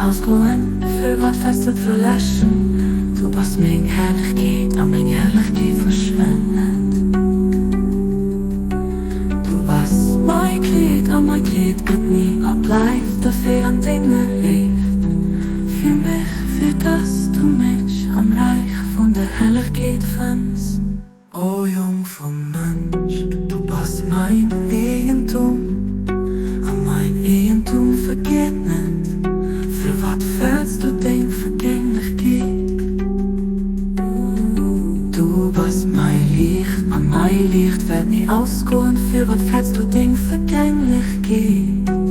ausgoen, firwat fäerts du d'Verläschen? Du bass meng Herrlechkeet, a meng Herrlechkeet verschwënnt net. Du bass mäi Kleed, a mäi Kleed gëtt ni al, bleif dofir an denger Léift fir mech, fir dass du mech am Räich vun der Herrlechkeet fënns. O Jong vum Mënsch, du bass mäin Eegentum, a mäin Eegentum vergeet net. Firwat fäerts du deng Vergänglechkeet? Du bass mäi Liicht, a mäi Liicht wäert ni ausgoen. Firwat fäerts du deng Vergänglechkeet?